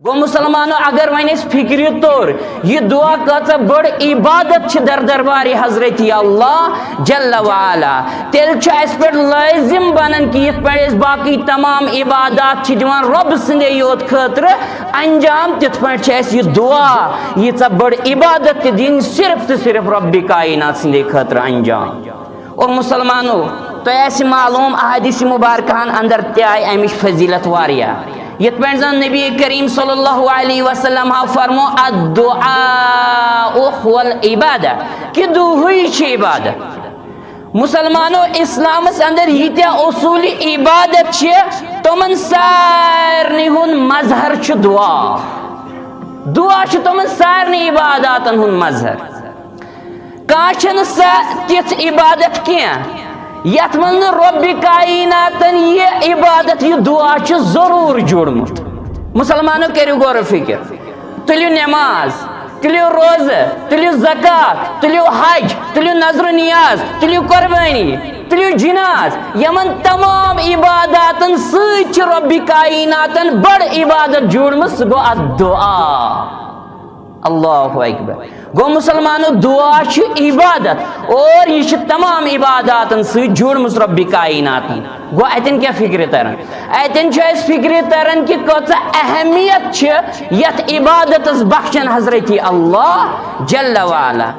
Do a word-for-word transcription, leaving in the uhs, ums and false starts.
گوٚو مسلمانو، اگر وۄنۍ أسۍ فکرِ توٚر، یہِ دعا کۭژاہ بٔڑ عبادت چھِ در دربارِ حضرت اللہ جل وعلا، تیٚلہِ چھُ اَسہِ پٮ۪ٹھ لٲزم بنان کہِ یِتھ پٲٹھۍ أسۍ باقٕے تمام عبادات چھِ دِوان رۄب سٕنٛدے یوت خٲطرٕ انجام، تِتھ پٲٹھۍ چھِ اَسہِ یہِ دعا، ییٖژاہ بٔڑ عبادت تہِ دِنۍ صرف تہٕ صرف رۄبِ کائنات سٕنٛدے خٲطرٕ انجام۔ اور مسلمانو، تۄہہِ آسہِ معلوم، احادیث مبارکہن اندر تہِ آیہِ امِچ فضیلت واریاہ۔ یِتھ پٲٹھۍ زن نبی کریم صلی اللہ علیہ وسلم ہا فرمو، "الدعاء هو العبادہ"، کہ دُعاہٕے چھِ عبادت۔ مسلمانو، اسلامس اندر ییٖتیٛاہ اصوٗلِ عبادت چھِ، تِمن سارنٕے ہُنٛد مظہر چھُ دُعا۔ دُعا چھُ تِمن سارنٕے عباداتن ہُنٛد مظہر۔ کانٛہہ چھنہٕ سۄ تِژھ عبادت کینٛہہ یتھ منٛز نہٕ رۄبِ کائناتن یہِ عبادت، یہِ دُعا چھُ ضروٗر جوڑمُت۔ مسلمانو، کٔرِو غور و فکر، تُلِو نماز، تُلِو روزٕ، تُلِو زکوٰۃ، تُلِو حج، تُلِو نذر و نیاز، تُلِو قربٲنی، تُلِو جناز، یِمن تمام عباداتن سۭتۍ چھِ رۄبِ کائناتن بٔڑ عبادت جوڑمٕژ، سُہ گوٚو الدعا۔ اللہ اکبر۔ گوٚو مسلمانو، دُعا چھُ عبادت اور یہِ چھِ تمام عباداتن سۭتۍ جوڑمٕژ رۄبِ کائناتن۔ گوٚو اتٮ۪ن کیٛاہ فکرِ تران؟ اتٮ۪ن چھُ اسہِ فکرِ تران کہِ کۭژاہ اہمیت چھِ یتھ عبادتس بخشان حضرت اللہ جل وعلا۔